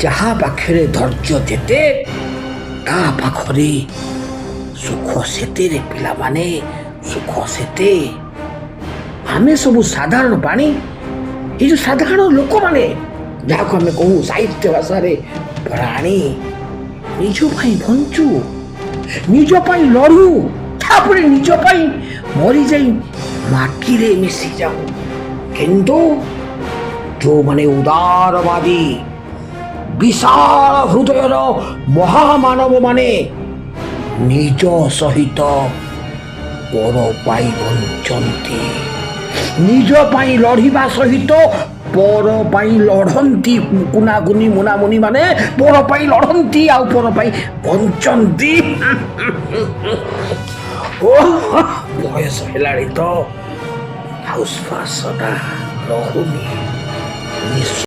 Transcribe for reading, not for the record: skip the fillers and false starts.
ଯାହା ପାଖରେ ଧୈର୍ଯ୍ୟ ଯେତେ, ତା ପାଖରେ ସୁଖ ସେତେରେ ପିଲାମାନେ, ସୁଖ ସେତେ। ଆମେ ସବୁ ସାଧାରଣ ପ୍ରାଣୀ। ଏଇ ଯେଉଁ ସାଧାରଣ ଲୋକମାନେ, ଯାହାକୁ ଆମେ କହୁ ସାହିତ୍ୟ ଭାଷାରେ ପ୍ରାଣୀ, ନିଜ ପାଇଁ ବଞ୍ଚୁ, ନିଜ ପାଇଁ ଲଢ଼ୁ, ତାପରେ ନିଜ ପାଇଁ ମରିଯାଇ ମାଟିରେ ମିଶି ଯାଉ। କିନ୍ତୁ ଯେଉଁମାନେ ଉଦାରବାଦୀ, ବିଶାଳ ହୃଦୟର ମହାମାନବ ମାନେ ନିଜ ସହିତ ପର ପାଇଁ ବଞ୍ଚନ୍ତି, ନିଜ ପାଇଁ ଲଢ଼ିବା ସହିତ ପର ପାଇଁ ଲଢ଼ନ୍ତି। କୁନାକୁନି, ମୁନାମୁନି ମାନେ ପର ପାଇଁ ଲଢ଼ନ୍ତି ଆଉ ପର ପାଇଁ ବଞ୍ଚନ୍ତି। ଓ, ବୟସ ହେଲାଣି ତ ଆଉ ଶ୍ୱାସଟା ରହୁନି। ନିଶ୍ୱାସ